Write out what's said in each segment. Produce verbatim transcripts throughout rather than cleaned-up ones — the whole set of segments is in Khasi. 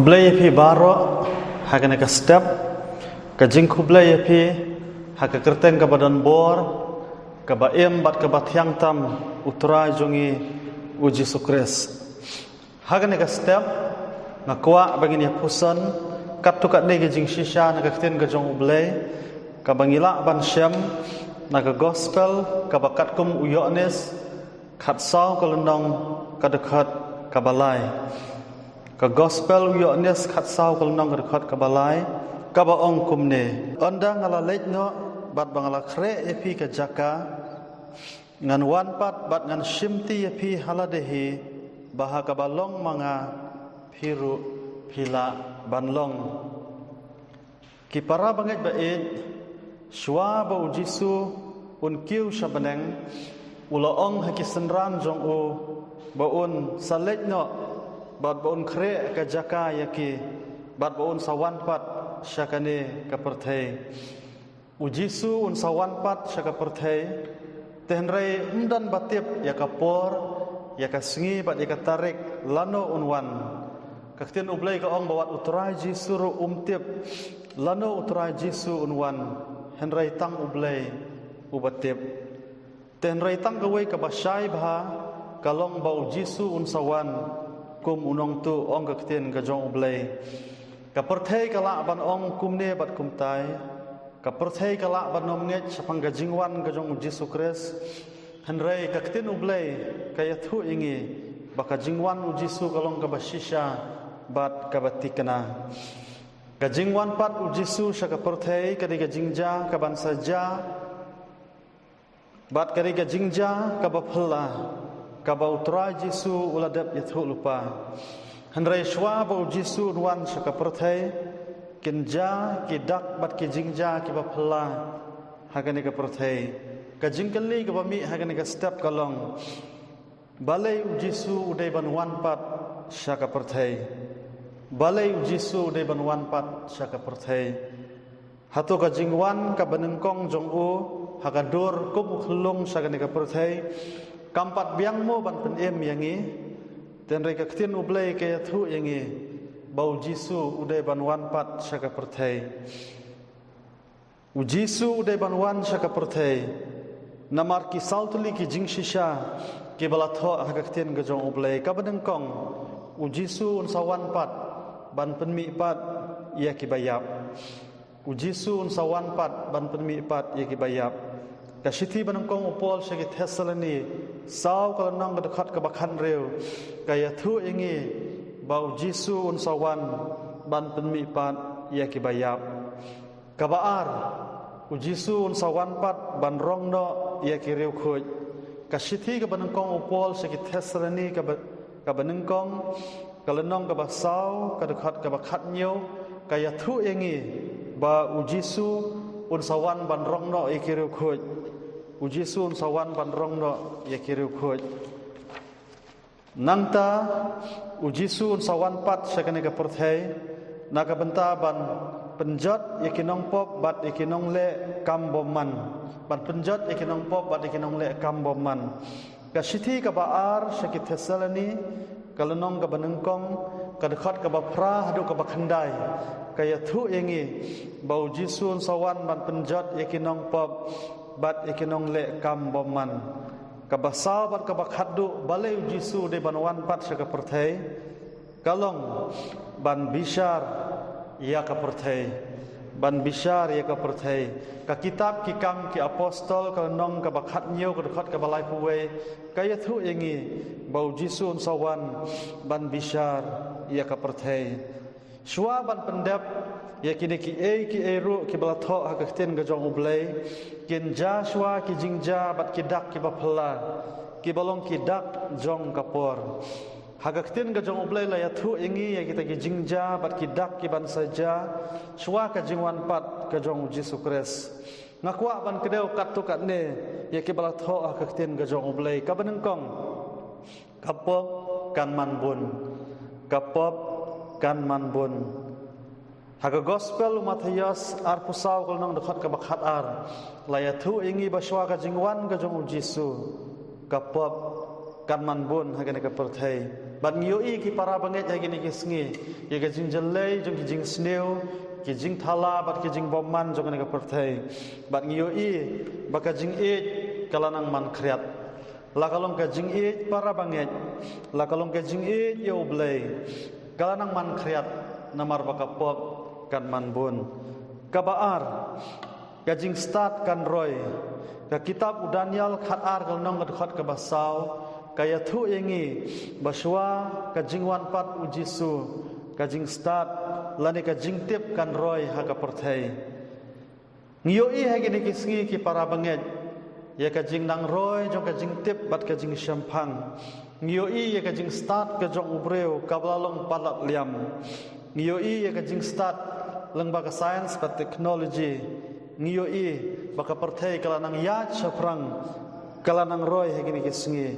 Khublei ïa phi baroh ha kane ka step, ka jingkhublei ïa phi ha ka kyrteng kaba don bor, kaba im bad kaba thiang tam U Trai jong ngi U Jisu Khrist. Ha kane ka step nga kwah ba ngin ïa pyrshang katto katne ki jingshisha na ka ktien ka jong U Blei, kaba ngi lah ban shem na ka gospel kaba katkum u Ïoannis khatsaw ka lynnong ka dkhot kaba lai. Ka gospel u Ïoannis khatsaw ka lynnong ka dkhot kaba lai, kaba ong kumne: Ynda nga la leit noh bad ba nga la khreh ïa phi ka jaka, ngan wan pat bad ngan shimti ïa phi ha lade hi, ba ha kaba long ma nga phi ruh phi lah ban long. Ki para bangeit ba ïeit, shuwa ba U Jisu un kiew sha bneng, u la ong ha ki synran jong u ba un sa leit noh bad ba un khreh ka jaka ïa ki, bad ba un sa wan pat sha kane ka pyrthei. U Jisu un sa wan pat sha ka pyrthei, te hynrei ym don ba tip ïa ka por, ïa ka sngi bad ïa ka tarik lano un wan. Ka ktien U Blei ka ong ba wat U Trai Jisu ruh um tip lano U Trai Jisu un wan, hynrei tang U Blei uba tip. Te hynrei tang kawei kaba shai bha ka long ba U Jisu un sa wan kum U Nongtuh, ong ka ktien ka jong U Blei. Ka pyrthei ka lah ban ong kumne bad kumtai, ka pyrthei ka lah ban nym ngeit shaphang ka jingwan ka jong U Jisu Khrist, hynrei ka ktien U Blei ka ïathuh ïa ngi ba ka jingwan U Jisu ka long kaba shisha bad kaba thikna. Ka jingwan pat U Jisu sha ka pyrthei ka dei ka jingjia kaban sa jia, bad ka dei ka jingjia kaba phylla, kaba U Trai Jisu u la dep ïathuh lypa. Hynrei shuwa ba U Jisu un wan sha ka pyrthei, kin jia ki dak bad ki jingjia kiba phylla ha kane ka pyrthei. Ka jingkylli kaba mih ha kane ka step ka long: Balei U Jisu u dei ban wan pat sha ka pyrthei? Balei U Jisu u dei ban wan pat sha ka pyrthei? Hato ka jingwan kaba nyngkong jong u ha ka dur kum u khyllung sha kane ka pyrthei kam pat biang mo ban pynim ïa ngi? Te hynrei ka ktien U Blei ka ïathuh ïa ngi ba U Jisu u dei ban wan pat sha ka pyrthei. U Jisu u dei ban wan sha ka pyrthei namar ki saw tylli ki jingshisha kiba la thoh ha ka ktien ka jong U Blei. Kaba nyngkong, U Jisu un sa wan pat ban pynmih pat ïa kiba ïap. U Jisu un sa wan pat ban pynmih pat ïa kiba ïap. Ka shithi ba nyngkong u Paul sha ki Thessaloni, saw ka lynnong ka dkhot kaba khathynriew, ka ïathuh ïa ngi ba U Jisu un sa wan ban pynmih pat ïa kiba ïap. Kaba ar, U Jisu un sa wan pat ban rong noh ïa ki riewkhuid. Ka shithi kaba nyngkong u Paul sha ki Thessaloni kaba, kaba nyngkong, ka lynnong kaba saw, ka dkhot kaba khathynñiew, ka ïathuh ïa ngi ba U Jisu un sa wan ban rong noh ïa ki riewkhuid. U Jisu un sa wan ban rong noh ïa ki riewkhuid. Nangta U Jisu un sa wan pat sha kane ka pyrthei na ka bynta ban pynjot ïa ki nongpop bad ïa ki nongleh kam bymman. Ban pynjot ïa ki nongpop bad ïa ki nongleh kam bymman. Ka shithi kaba ar sha ki Thessaloni, ka lynnong kaba nyngkong, ka dkhot kaba phra haduh kaba khyndai, ka ïathuh ïa ngi ba U Jisu un sa wan ban pynjot ïa ki nongpop bad ïa ki nongleh kam bymman. Kaba saw bad kaba khatduh, balei U Jisu u dei ban wan pat sha ka pyrthei? Ka long ban bishar ïa ka pyrthei. Ban bishar ïa ka pyrthei. Ka kitab Ki Kam Ki Apostol, ka lynnong kaba khathynñiew, ka dkhot kaba laiphew wei, ka ïathuh ïa ngi ba U Jisu un sa wan ban bishar ïa ka pyrthei. Shuwa ban pyndep ïa kine kiei kiei ruh kiba la thoh ha ka ktien ka jong U Blei, kin jia shuwa ki jingjia bad ki dak kiba phylla, kiba long ki dak jong ka por. Ha ka ktien ka jong U Blei la ïathuh ïa ngi ïa kita ki jingjia bad ki dak kiban sa jia shuwa ka jingwan pat ka jong U Jisu Khrist. Nga kwah ban kdew katto katne ïa kiba la thoh ha ka ktien ka jong U Blei. Kaba nyngkong, ka pop kan man bun. Ka pop kan man bun. Ha ka gospel u Mathaios arphew saw, ka lynnong, dkhot kaba khatar, la ïathuh ïa ngi ba shuwa ka jingwan ka jong U Jisu, ka pop kan man bun ha kane ka pyrthei. Bad ngi ïohi ki para bangeit ha kine ki sngi ïa ka jingjyllei jong ki jingsniew, ki jingthala bad ki jingbymman jong kane ka pyrthei. Bad ngi ïohi ba ka jingïeit ka la nang man khriat. La ka long ka jingïeit para bangeit, la ka long ka jingïeit ïa U Blei, ka la nang man khriat, namar ba ka pop kan man bun. Kaba ar, ka jingstad kan roi. Ka kitab u Daniel khat ar ka lynnong ka dkhot kaba saw ka ïathuh ïa ngi ba shuwa ka jingwan pat U Jisu, ka jingstad lane ka jingtip kan roi ha ka pyrthei. Ngi ïohi ha kine ki sngi ki para bangeit ïa ka jingnang roi jong ka jingtip bad ka jingshemphang. Ngi ïohi ïa ka jingstad ka jong u briew kaba la long palat liam. Ngi ïohi ïa ka jingstad lyngba ka science bad technology. Ngi ïohi ba ka pyrthei ka la nang ïaid shaphrang, ka la nang roi ha kine ki sngi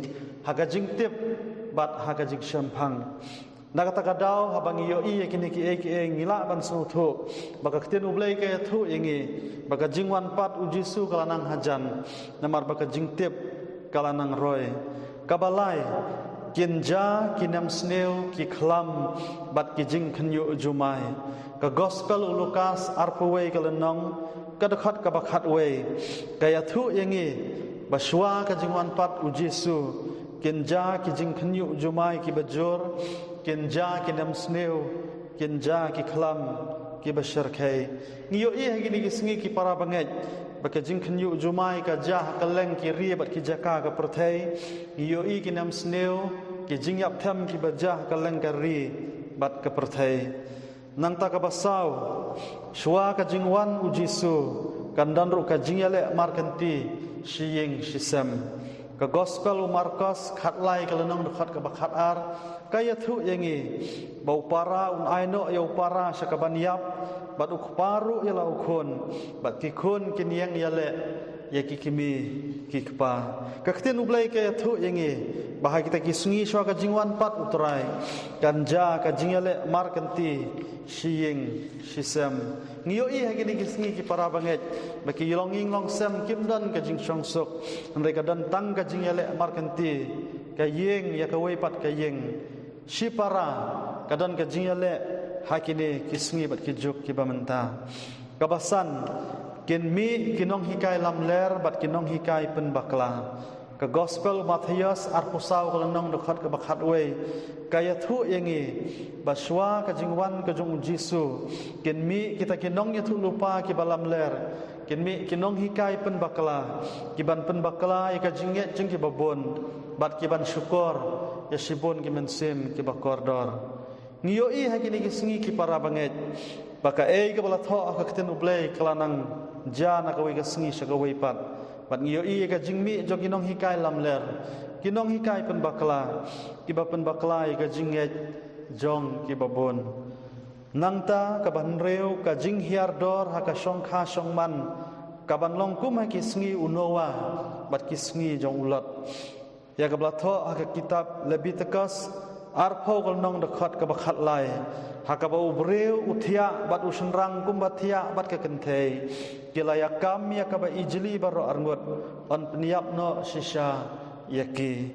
ha ka jingtip bad ha ka jingshemphang. Na kata ka daw, haba ngi ïohi ïa kine kiei kiei, ngi lah ban sngewthuh ba ka ktien U Blei ka ïathuh ïa ngi ba ka jingwan pat U Jisu ka la nang hajan, namar ba ka jingtip ka la nang roi. Kaba lai, kin jia ki nemsniew, ki khlam bad ki jingkhynñiuh jumai. Ka Gospel u Lukas arphew wei ka lynnong ka dkhot kaba khatwei ka ïathuh ïa ngi ba shuwa ka jingwan pat U Jisu, kin jia ki jingkhynñiuh jumai kiba jur, kin jia ki nemsniew, kin jia ki khlam kiba shyrkhei. Ngi ïohi ha kine ki sngi ki para bangeit ba ka jingkhynñiuh jumai ka jia ha kylleng ki ri bad ki jaka ka pyrthei. Ngi ïohi ki nemsniew, ki jingïap them kiba jia ha kylleng ka ri bad ka pyrthei. Nangta kaba saw, shuwa ka jingwan U Jisu kan don ruh ka jingïaleh markynti shi ïing shi sem. Ka Gospel u Markos khatlai ka lynnong dkhot kaba khatar ka ïathuh ïa ngi ba u para un ai noh ïa u para sha kaban ïap, bad u kpa ruh ïa la u khun, bad ki khun kin ïeng ïaleh ïa ki kmie ki kpa. Ka ktien U Blei ka ïathuh ïa ngi ba ha kita ki sngi shuwa ka jingwan pat U Trai kan jia ka jingïaleh markynti shi ïing shi sem. Ngi ïohi ha kine ki sngi ki para bangeit ba ki longïing longsem kim don ka jingshongsuk, hynrei ka don tang ka jingïaleh markynti ka ïing ïa kawei pat ka ïing. Shipara ka don ka jingïaleh ha kine ki sngi bad ki juk kiba mynta. Kaba san, kin mih ki nonghikai lamler bad ki nonghikai pynbakla. Ka Gospel Mathaios arphew saw ka lynnong dkhot kaba khatwei ka ïathuh ïa ngi ba shuwa ka jingwan ka jong U Jisu, kin mih kita ki nongïathuhlypa kiba lamler, kin mih ki nonghikai pynbakla, kiban pynbakla ïa ka jingngeit jong kiba bun, bad kiban shukor ïa shibun ki mynsiem kiba kordor. Ngi ïohi ha kine ki sngi ki para bangeit ba kaei kaba la thoh ha ka ktien U Blei ka la nang jia na kawei ka sngi sha kawei pat. Bad ngi ïohi ïa ka jingmih jong ki nonghikai lamler, ki nonghikai pynbakla, kiba pynbakla ïa ka jingngeit jong kiba bun. Nangta kaba hynriew, ka jinghiar dor ha ka shongkha shongman kaban long kum ha ki sngi u Noah bad ki sngi jong u Lot. Ïa kaba la thoh ha ka kitab Lebitikos arphew ka lynnong dkhot kaba khatlai, ha kaba u briew u thiah bad u shynrang kumba thiah bad ka kynthei, ki la ïakam ïa kaba ijli baroh arngut, yn pynïap noh shisha ïa ki.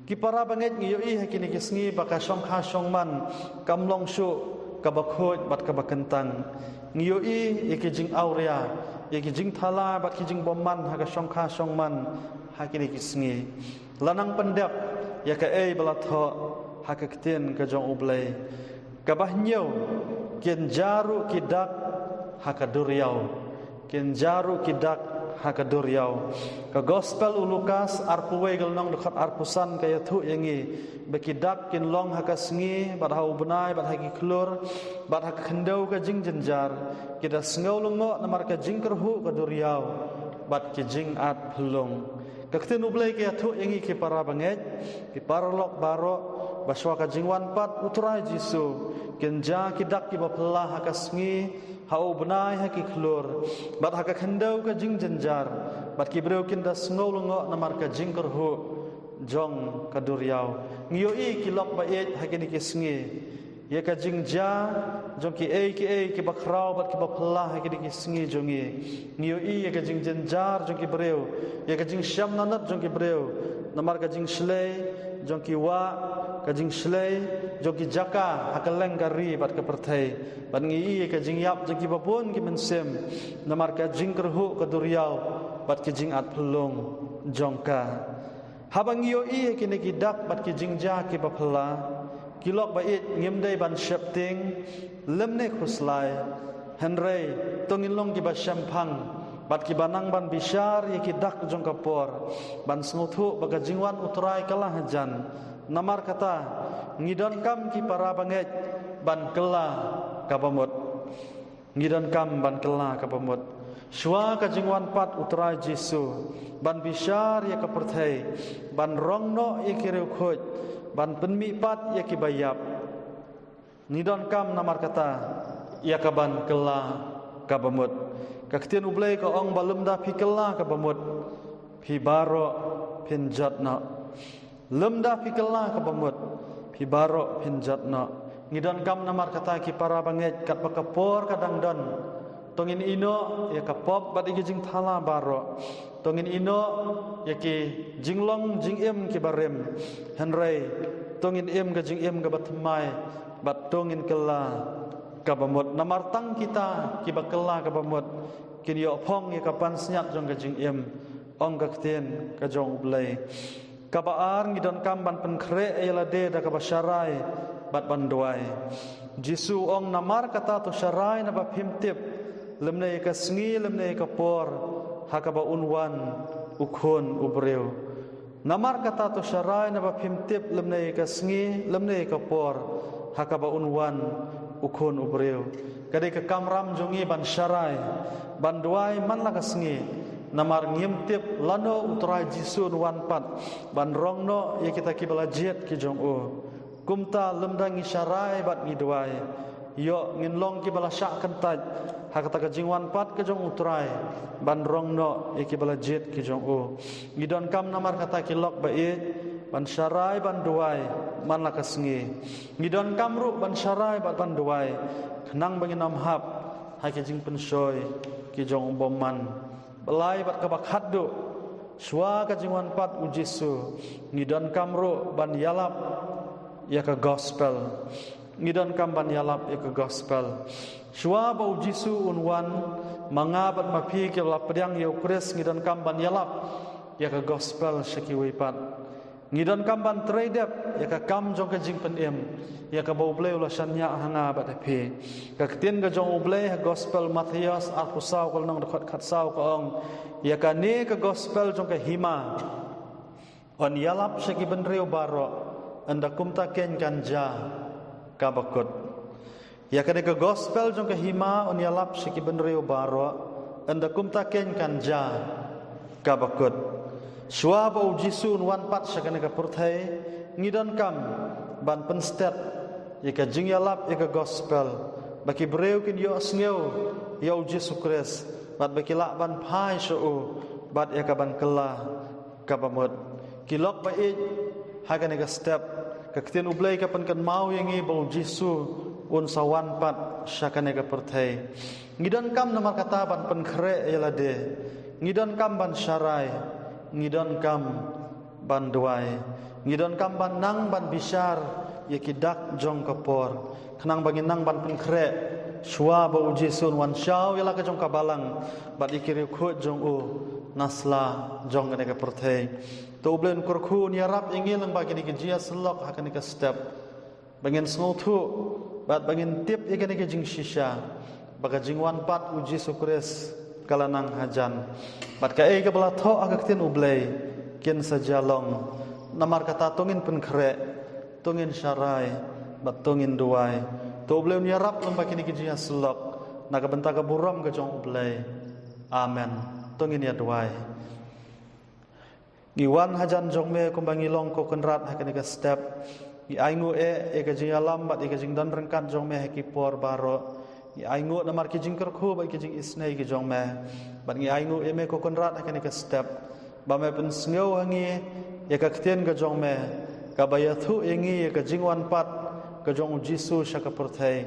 Ki para bangeit, ngi ïohi ha kine ki sngi ba ka shongkha shongman kam long shuh kaba khuid bad kaba kyntang. Ngi ïohi ïa ki jingawria, ïa ki jingthala bad ki jingbymman ha ka shongkha shongman ha kine ki sngi. La nang pyndep ïa kaei ba la thoh ha ka ktien ka jong U Blei. Kaba hynñiew, kin jia ruh ki dak ha ka duriaw. Kin jia ruh ki dak ha ka duriaw. Ka Gospel u Lukas arphew wei ka lynnong dkhot arphew san ka ïathuh ïa ngi ba ki dak kin long ha ka sngi bad ha u bnai bad ha ki khlur bad ha ka khyndew ka jingjynjar, ki da sngew lyngngoh namar ka jingkyrhuh ka duriaw bad ki jingat phyllung. Ka ktien U Blei ka ïathuh ïa ngi ki para bangeit, ki paralok baroh, ba shuwa ka jingwan pat U Trai Jisu, kin jia ki dak kiba phylla ha ka sngi, ha u bnai, ha ki khlur, bad ha ka khyndew ka jingjynjar, bad ki briew kin da sngew lyngngoh namar ka jingkyrhuh jong ka duriaw. Ngi ïohi ki lok ba ïeit ha kine ki sngi ïa ka jingjia jong kiei kiei kiba khraw bad kiba phylla ha kine ki sngi jong ngi. Ngi ïohi ïa ka jingjynjar jong ki briew, ïa ka jingshem nanot jong ki briew namar ka jingshlei jong ki wah, ka jingshlei jong ki jaka ha kylleng ka ri bad ka pyrthei. Bad ngi ïohi ka jingïap jong ki babun ki mynsiem namar ka jingkyrhuh ka duriaw bad ki jingat phyllung jong ka. Haba ngi ïohi ïa kine ki dak bad ki jingjia ki baphylla, ki lok ba ïeit, ngim dei ban sheptieng lymne khuslai. Hynrei to ngin long kiba shemphang bad kiba nang ban bishar ïa ki dak jong ka por, ban sngewthuh ba ka jingwan U Trai ka la hajan. Namar kata, ngi donkam ki para bangeit ban kylla kaba mut. Ngi donkam ban kylla kaba mut. Shuwa ka jingwan pat U Trai Jisu, ban bishar ïa ka pyrthei, ban rong noh ïa ki riewkhuid, ban pynmih pat ïa kiba ïap, ngi donkam namar kata ïa kaban kylla kaba mut. Ka ktien U Blei ka ong ba lymda phi kylla kaba mut, phi baroh phin jot noh. Lymda phi kylla kaba mut, phi baroh phin jot noh. Ngi donkam namar kata ki para bangeit, katba ka por ka dang don, to ngin ïehnoh ïa ka pop bad ïa ki jingthala baroh. To ngin ïehnoh ïa ki jinglong jingim kiba rim. Hynrei to ngin im ka jingim kaba thymmai bad to ngin kylla kaba mut. Namar tang kita kiba kylla kaba mut kin ïoh phong ïa ka pansngiat jong ka jingim, ong ka ktien ka jong U Blei. Kaba ar, ngi donkam ban pynkhreh ïa lade da kaba sharai bad ban duwai. Jisu ong, namar kata to sharai naba phim tip lymne ïa ka sngi lymne ïa ka por ha kaba un wan U Khun U Briew. Namar kata to sharai naba phim tip lymne ïa ka sngi lymne ïa ka por ha kaba un wan U Khun U Briew. Ka dei ka kamram jong ngi ban sharai, ban duwai man la ka sngi. Namar ngim tip lano U Trai Jisu un wan pat ban rong noh ïa kita kiba la jied ki jong u. Kumta lymda ngi sharai bad ngi duwai, ïoh ngin long kiba la shah kyntait ha kata ka jingwan pat ka jong U Trai ban rong noh ïa kiba la jied ki jong u. Ngi donkam namar kata, ki lok ba ïeit, ban sharai ban duwai man la ka sngi. Ngi donkam ruh ban sharai bad ban duwai khnang ba ngin ym hap ha ki jingpynshoi ki jong u bymman. Ba lai bad kaba khatduh, shuwa ka jingwan pat U Jisu, ngi donkam ruh ban ïalap ïa ka gospel. Ngi donkam ban ïalap ïa ka gospel. Shuwa ba U Jisu un wan, ma nga bad ma phi kiba la pdiang ïa U Khrist, ngi donkam ban ïalap ïa ka gospel sha kiwei pat. Ngi donkam ban trei dep ïa ka kam jong ka jingpynim, ïa kaba U Blei u la shaniah ha nga bad ha phi. Ka ktien ka jong U Blei ha gospel Mathaios arphew saw, ka lynnong dkhot khatsaw, ka ong, ïa kane ka gospel jong ka hima yn ïalap sha ki bynriew baroh, ynda kumta keiñ kan jia kaba kut. Ïa kane ka gospel jong ka hima yn ïalap sha ki bynriew baroh, ynda kumta keiñ kan jia kaba kut. Shuwa ba U Jisu un wan pat sha kane ka pyrthei, ngi donkam ban pynstet ïa ka jingïalap ïa ka gospel, ba ki briew kin ïohsngew ïa U Jisu Khrist bad ba ki lah ban phai sha u bad ïa kaban kylla kaba mut. Ki lok ba ïeit, ha kane ka step, ka ktien U Blei ka pynkynmaw ïa ngi ba U Jisu un sa wan pat sha kane ka pyrthei. Ngi donkam namar kata ban pynkhreh ïa lade. Ngi donkam ban sharai. Ngi donkam ban duwai. Ngi donkam ban nang ban bishar ïa ki dak jong ka por, khnang ba ngin nang ban pynkhreh shuwa ba U Jisu un wan shaw ïa la ka jong ka balang bad ïa ki riewkhuid jong u na sla jong kane ka pyrthei. To U Blei un kyrkhu, un ïarap ïa ngi lyngba kine ki jingïasyllok ha kane ka step, ba ngin sngewthuh bad ba ngin tip ïa kane ka jingshisha, ba ka jingwan pat U Jisu Khrist ka la nang hajan, bad kaei kaba la thoh ha ka ktien U Blei kin sa jia long. Namar kata, to ngin pynkhreh, to ngin sharai bad to ngin duwai. To U Blei un ïarap lyngba kine ki jingïasyllok, na ka bynta ka burom ka jong U Blei. Amen. To ngin ïa duwai. Ngi wan hajan jong me kumba ngi long, ko Kynrad, ha kane ka step. Ngi ainguh eh ïa ka jingïalam bad ïa ka jingdon ryngkat jong me ha ki por baroh. Ngi ainguh namar ki jingkyrkhu bad ki jingisynei ki jong me. Bad ngi ainguh eh me, ko Kynrad, ha kane ka step, ba me pynsngew ha ngi ïa ka ktien ka jong me, kaba ïathuh ïa ngi ïa ka jingwan pat ka jong U Jisu sha ka pyrthei,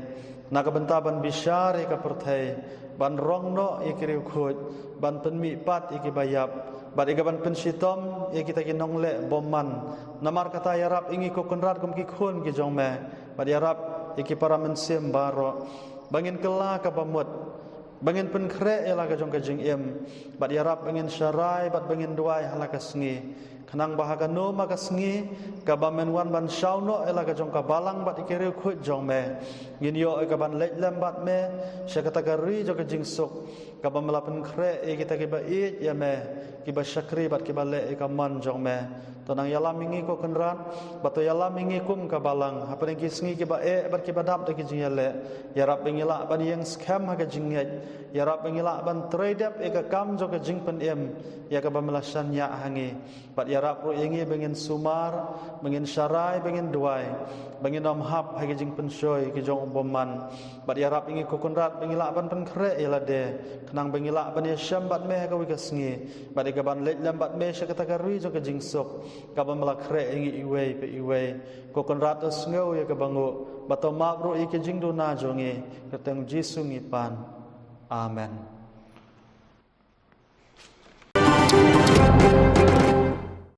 na ka bynta ban bishar ïa ka pyrthei, ban rong noh ïa ki riewkhuid, ban pynmih pat ïa kiba ïap, Bad ïa ka ban pynshitom ïa kita ki nongleh bymman. Namar kata ïarap ïa ngi ko Kynrad kum ki khun ki jong me. Bad ïarap ïa ki para mynsiem baroh ba ngin kylla ka bamut, ba ngin pynkhreh ïa la ka jong ka jingim. Bad ïarap ba ngin sharai bad ba ngin duwai ha la ka sngi, khnang ba ha kano ma ka sngi kaba men wan ban shaw noh ïa la ka jong ka balang bad ïa ki riewkhuid jong me, ngin ïoh ïa ka ban leit lem bad me sha kata ka ri jong ka jingsuk, kaba me la pynkhreh ïa kita kiba ïeit ïa me, kiba shakri bad kiba leh ïa ka mon jong me. To nang ïalam ïa ngi ko Kynrad, bad to ïalam ïa ngi kum ka balang hapdeng ki sngi kiba eh bad kiba dap da ki jingïaleh. Ïarap ba ngi lah ban ïeng skhem ha ka jingngeit, ïarap ba ngi lah ban trei dep ïa ka kam jong ka jingpynim ïa kaba me la shaniah ha ngi. Bad ïarap ruh ïa ngi ba ngin sumar, ba ngin sharai, ba ngin duwai, ba ngin ym hap ha ki jingpynshoi ki jong u bymman. Bad ïarap ïa ngi ko Kynrad ba ngi lah ban pynkhreh ïa lade, khnang ba ngi lah ban ïashem bad me ha kawei ka sngi, bad ïa ka ban leit lem bad me sha kata ka ri jong ka jingsuk, kaba me la khreh ïa ngi iwei pa iwei. Ko Kynrad to sngew ïa kaba nguh, bad to map ruh ïa ki jingduna jong ngi. Kyrteng Jisu ngi pan. Amen.